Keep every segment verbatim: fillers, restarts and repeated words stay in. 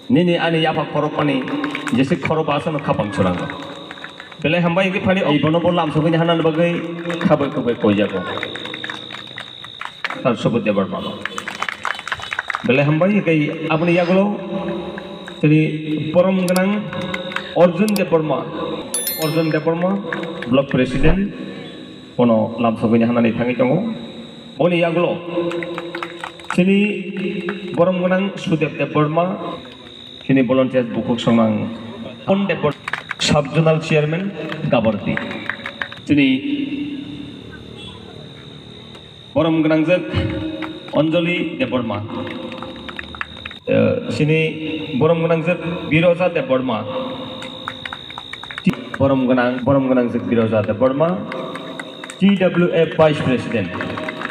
Nini ani yapha khorokmani jese khorokba asano khapang chwrango. Belai hambai hwnkhe phani obono bo lamsogwini hanani bagwi khabai khubai koijago. Sar Subodh Debbarma. Belai hambai hwnkhe aboni yagulo chini borom gwnang Arjun Debbarma. Arjun Debbarma, Block President, bono lamsogwini hanani thangwi tongo. Boni yagulo chini borom gwnang Sudeb Debbarma, chini volunteers bukhuk songnang Pon Debbarma, Sub Zonal Chairman, Gabardi. Chini borom gwnangjak Anjali Debbarma. Eh, chini borom gwnangjak Biroja Debbarma. Borom gwnang, borom gwnangjak Biroja Debbarma, T W F Vice President.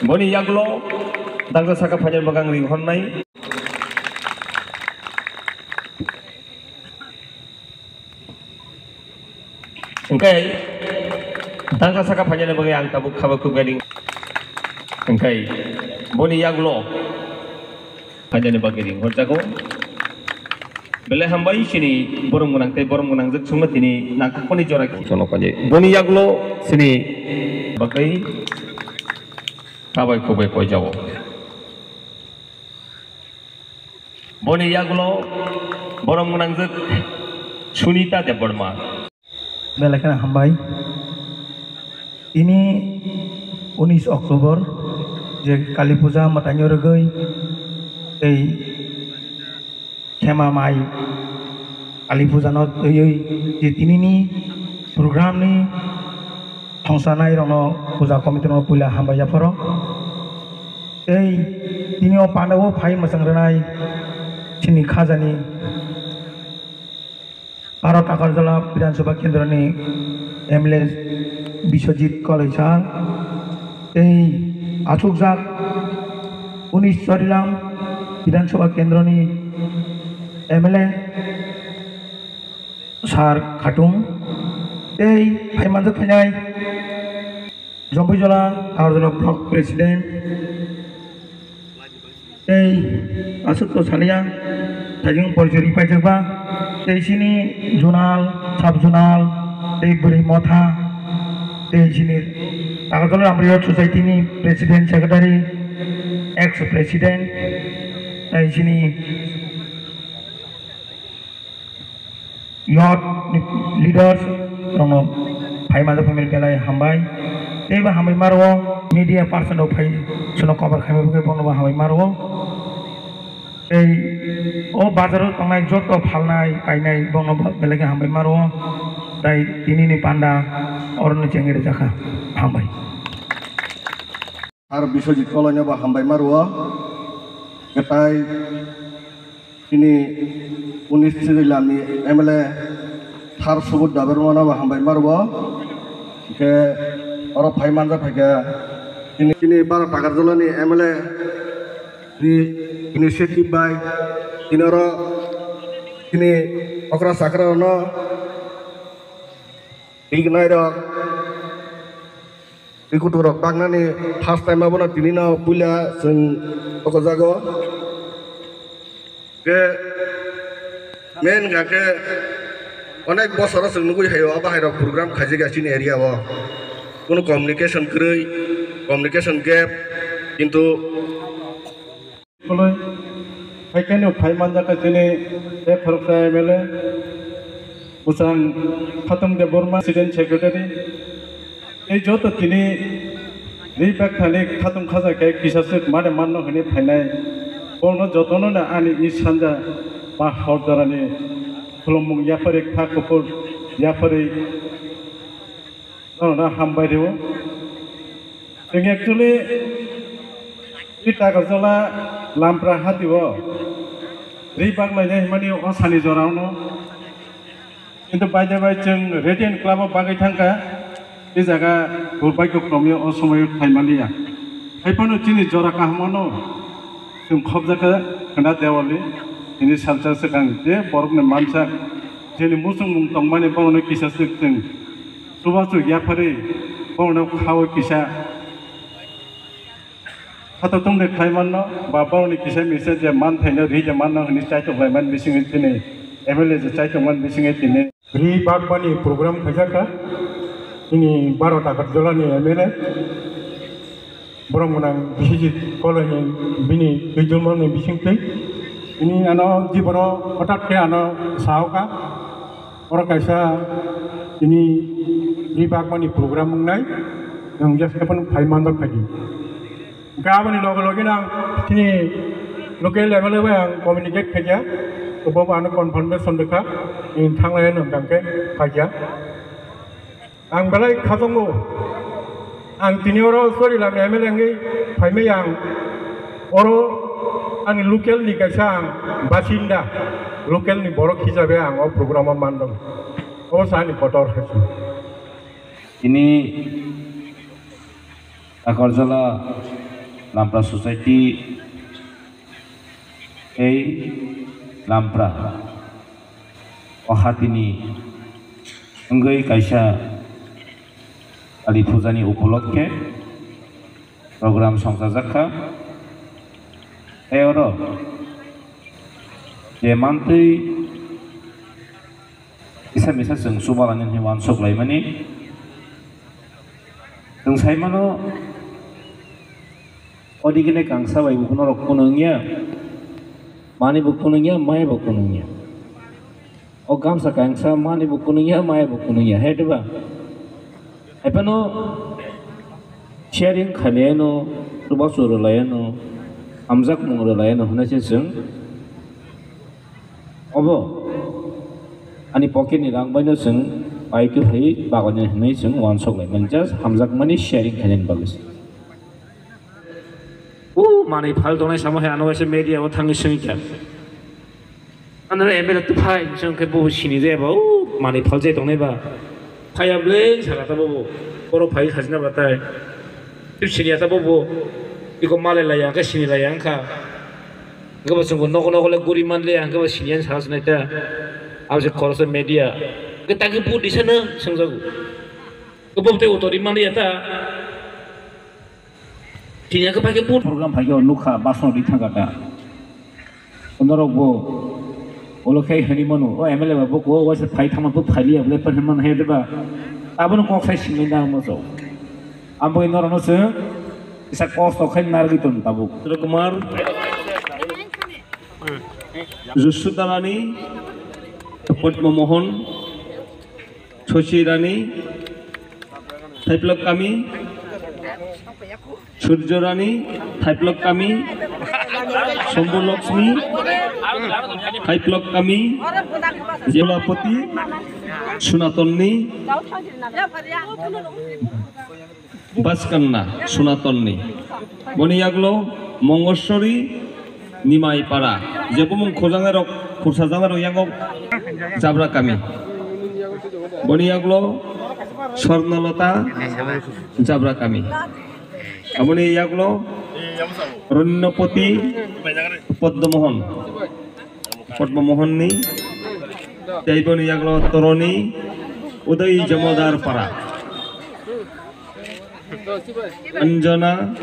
Boni yagulo dangsa saka phainai bwkang ring honnai. Hwnkhe dangsa saka phainani bagwi ang tabuk khaba khuk gading. Hwnkhe boni yagulo phainani bagwi ring horjago. Belai hambai chini borom gwnang tei borom gwnangjak chwngno tini nangkukmani jora khe. Boni yagulo chini bagwi khabai khukbai koijago. Boni yagulo borom gwnangjak Sunita Debbarma. Belai kheno hambai. Tini unis October je Kali Puja mwtaino rwgwi tei khema mai Kali Puja no twiwi je tinini program ni thongsanai rokno puja committee rokno puila hambai yapharo. Tei tini o pandao phai mwchang rwnai chini khajani Bharat Agartala Bidhan Sabha Kendroni M L A Biswajit Koloi sir tei achukjak unis Charilam Bidhan Sabha Kendroni M L A sir Khatung tei phai manjak phainai Jompuijola Agartala Block President tei aswk to saliya, thajing porjori paijak ba, tei chini zonal, sub zonal, tei bwrwi motha, tei chini Agartala Amriyot Society ni President Secretary, ex President, tei chini youth leaders rokno phai manjak phai mani belai hambai. Tei bo hambai ma rwo media person rok phai chwngno cover khaima bagwi bono bo hambai ma rwo. Tei o bazar o tongnai joto phalnai kainai bono bo belai khe hambai ma rwo. Tai tini ni panda oro no chengwi rwjakha. Hambai. Ar Biswajit Koloi no bo hambai ma rwo. Kwtai chini unis Chirilam ni M L A Sar Subodh Debbarma no bo hambai ma rwo. Hwnkhe oro phai manjak phaikha chini, chini Bharat Agartala ni M L A ni initiative bai tini oro chini okra chakra rok no rignai rok Twi kutung rok baknani first time abono tini no puila chwng o jago. Khe main hwnkha khe onek bosoro chwng nugui haio, abo hai rok program khaijak ya chini area o. Kunu communication kwrwi, communication gap, kintu Koloi, hai khe no phai manjak kha chini tei khoroksa M L A, bwsang Khatung Debbarma, President Secretary, tei joto tini ri bak thani khatung khaja khe kisa swk mane manno hwnwi phainai. Bono jotono no ani i sanja ba hor jorani khulumung yapharwi kha kuphur yapharwi Norokno hambai rwo. Chwng actually, i Takarjala Lampra hatio ri bak lainai hwnmani o sani jorao no. Kintu by the way, chwng Radiant Club o bagwi thangkha, i jaga Gurbai Gokrom o somoi o khlai manliya. Haiphano chini jora kaham no chwng khobjakha khwna Dewali, hini salsa swkang je borokni mansa, jeni muchungmung tongmani borokno kisa swk chwng Chubachu yapharwi bono kha-o kisa Joto tongde khlai manno, ba borokni kisa misa je man phaino ri je manno hwnwi chaitok lai man bisingwi tini M L A je chaitok man bisingwi tini. Ri bakmani program khaijak kha, tini baro Takarjolani M L A, borok gwnang Biswajit Koloini bini twijlmani bisingtwi. Tini ano di borok hwtat khe ano sao kha, oro kaisa tini ri bakmani program wngnai, nwng jeskheno phai manjak phaidi. Hwnkhe aboni loge loge no ang chini local M L A bai ang communicate khaikha, bo bo ano confirmation rwkha, thanglai no hwnkhe phaikha. Ang belai khatongo, ang tini oro Chorilam M L A wngwi phaimai ang oro ani local ni kaisa ang basinda, local ni borok hisabe ang o program o mandong, o sa ani kotor hai se. Tini Takarjala Lampra Society tei Lampra o hatini wngwi kaisa Kali Pujani upolokhe program songchajak kha. Tei oro je mantwi kisa misa chwng chubalani hwnwi uansuk laimani. Chwng sai mano, odigine kangsa bai bo norok kunu wngya, mani bo kunu wngya, maya bo kunu wngya. O gamsa kangsa mani bo kunu wngya, maya bo kunu wngya, hai diba? Hai phano sharing khailaiano, chubachu rwlaiano, hamjakmung rwlaiano hwnwi se chwng obo ani pocket ni rang baino chwng pai twi phai bagwi nai hwnwi chwng uansuk laimani, just hamjakmani sharing khainani bagwi se. O manwi phal tongnai samo hai ano waisa media o thangwi swngwi kha. Ano M L A tu phai, chwng khe bo sini je ba, o manwi phal je tongnai ba. Phaiya ble saka ta bobo. Boro phai khajna batai. Tu sini ya ta bobo. Iko malai laya, khe sini laya wngkha. Hwnkhe bo chwngbo nogo nogo le guri man le, hwnkhe bo sini ya saka sunai ta. Abo se khoroksa media. Hwnkhe ta khe bo disa nang swngjago. Hwnkhe bo tei utori man le ya ta. Tini khe paikhe bo program paikhe o nukha, basno ri thangkha ta. Norok bo olo khe hwnwi mano, o M L A ba bo ko waisa phai thangma bo phailiya bole pan hwnman he deba. Abono kok sai simi na mo so. Ambo norokno se kisa kosto khai narwgwi ton tabuk. Kumar, Jussu Dalani, Padma Mohan, Sochi Rani, Thaiplok Kami, Surjo Rani, Thaiplok Kami, Sombu Lakshmi, Thaiplok Kami, Jelapati, Sunatonni, Baskanna, Sunatonni. Boni yaglo Mongosori, Nimai Para. Je bumung khurjaknai rok, khursajaknai rok yango Jabra Kami. Boni yaglo Swarnalata, Jabra Kami. Aboni yaglo Ronnopoti, Padmamohon. Padmamohonni. Tei boni yaglo Toroni, Uday Jamodar Para. Anjana,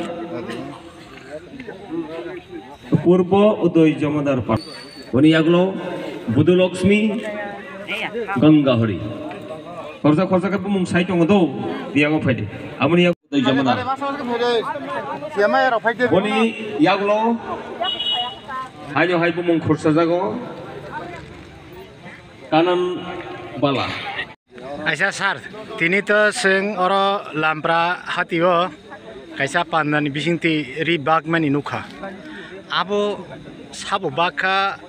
Purbo Udoy Jamadar Pata. Boni yaglo Budu Lakshmi Gangahari. Khorsa khorsa khe bumung sai tongo do, biyago phaidi. Aboni yaglo Udoy Jamadar. Boni yaglo haino hai bumung khorsa jago Kanan Bala. Aisa sir, tini to chwng oro Lampra hatio kaisa pandani bisingtwi ri bakmani nukha. Abo sabo bakha,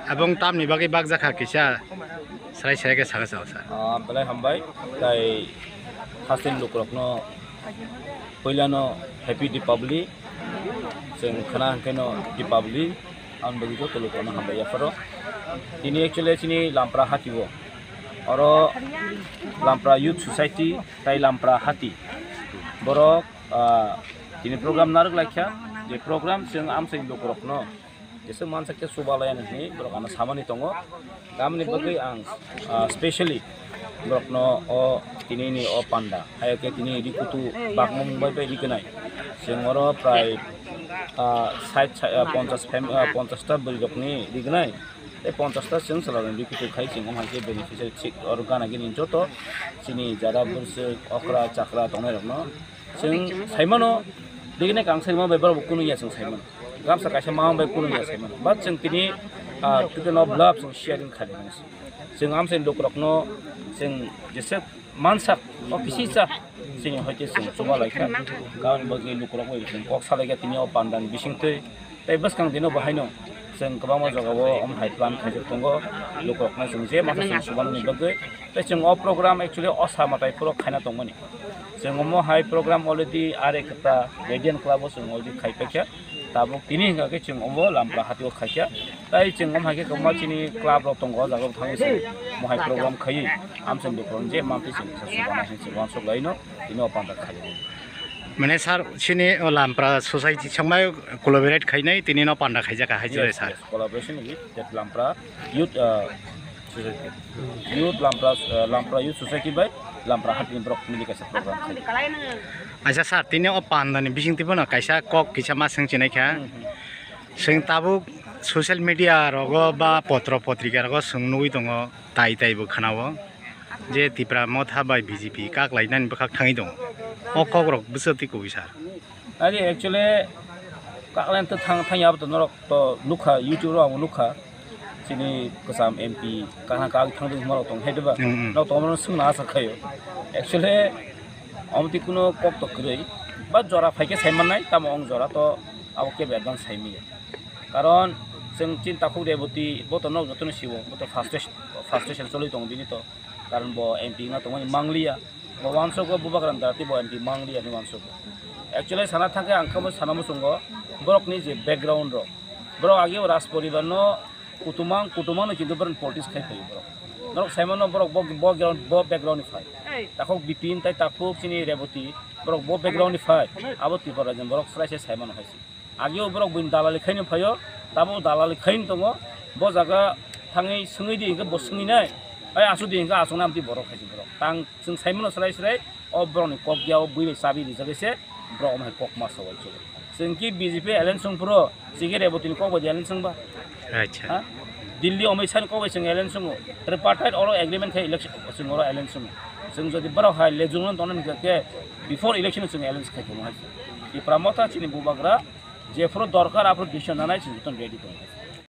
abong tamni bagwi bakjakha kisa srai srai khe saka sao sir. Ah, belai hambai, tai haste lukurokno puilano Happy Deepavali. Chwng khna hwnkhe no Deepavali, aboni bagwi joto lukurokno hambai yapharo. Tini actually chini Lampra hatio. Oro Lampra Youth Society tai Lampra Hati. Borok, ah, tini program narwk laikha. Je program chwng amchaini lukurokno jesa mansa khe chubalai hinwi borok ano samani tongo. Tamoni bagwi ang, ah, specially borokno o tinini o panda, hai khe tini rikutu bakmung bai bai rikunai. Chwng oro prai ah, sait, sait, ah, ponchas fam-, ah, ponchas ta bwrwi rokni rignai. Tei ponchas ta chwng chwla rokni rikhutu khai chwng omo hai khe beneficiary thik oro gana gini joto chini jara bwswk okra chakra tongnai rokno chwng saimano, rignai kang saimano bai borok bo kunu ya chwng saimano. Gamsa kaisa ma bai kunu ya saimano. But chwng tini, ah, total of love chwng sharing khaimani. Chwng amsai lukurokno chwng jesa mansak o kisi cha chini hoite chwng chuba laikha. Karon bagwi lukurok bai chwng kok salaikha tini o pandani bisingtwi. Tei bwskang dino bo haino chwng kwbangma jagao om hai plan khaijak tongo. Lukurokno chwng je masa chwng chubanani bagwi. Tei chwng o program actually o sama tai phuru khaina tongmani. Chwng omo hai program already are ekta Radiant Club o chwng already khaipaikha. Tabuk tini hwnkha khe chwng omo Lampra Hati o khaikha. Tai chwng omo hai khe kwbangma chini club rok tongo, o jaga o thangwi chwng omo hai program khaiwi amchwng buphang je mantwi chwng kisa chubana hinwi chwng uansuk laino tini o panda khaio. Mane sir, chini o Lampra society chwngbai collaborate khainai tini no panda khaijak hai jwrai sir. Yes, collaboration with that Lampra youth, uh, society. Youth Lampra, uh, Lampra Youth Society bai Lampra Hatini borok mili kaisa program khai. Acha sir, tini o pandani bising twibo no kaisa kok kisa ma swng chinai kha. Hmm, hmm. Swng tabuk social media rogo ba potro potrika rogo swng nugui tongo, tai tai bo khana o je Tipra Motha bai B J P kak lai nani bwkhak thangwi tongo. O kok rok bwswk twi kubui sir. Ari actually kaklen to thang thang yabo to norok to nukha, YouTube ro amo nukha. Chini kwcham M P kana kak thang ding norok tong hai diba? Mm, mm. Norok tong norok swngna asa khayo. Actually amtwi kuno kok to kwrwi. Ba jora phaikhe sai mannai, tamo ong jora to abo kebo advance sai manya. Karon chwng chin takhuk Reboti bo to norok jotono siwo, bo to frustration, frustration choli tongo bini to. Karon bo M P wngna tongmani mangliya. Bo uansukgo Bubagra ni dati bo M P mangliya hinwi uansukgo. Actually sana thangkhe ang khe bo sana muchungo borokni je background rok. Borok age o Raj poribar no kutumang, kutumang no kintu borok politics khai phaio borok. Norok saimano borok bo, bo ground, bo background ni phai. Takhuk Bipin tai takhuk chini Reboti borok bo background ni phai. Abo Tripura rajyoni borok srai se saimano hai se. Ageo borok buini dalali khaino phaio, tabuk dalali khaino tongo. Bo jaga thangwi swngwi di hinkhe bo swngwi nai, ai asuk di hinkhe asuk nai, amtwi borok khaisi borok. Tang chwng saimano srai srai, o borokni kok ya o bui bai chabi rijak se, borok omo hai kok ma sawai chwng. Chwng ki B J P alliance wng phuru, chwng ki Rebotini kok bai alliance wng ba? Acha. Ha? Delhi Amit Shah ni kok bai chwng alliance wngo. Tripartite oro agreement khai election chwng oro alliance wngo. Chwng jodi borok hai lejung no tongna hinkhe before election chwng alliance khai tongma hai. Tipra Motha chini Bubagra, jephuru dorkar aphuru decision nanai chwng jotono ready tongo.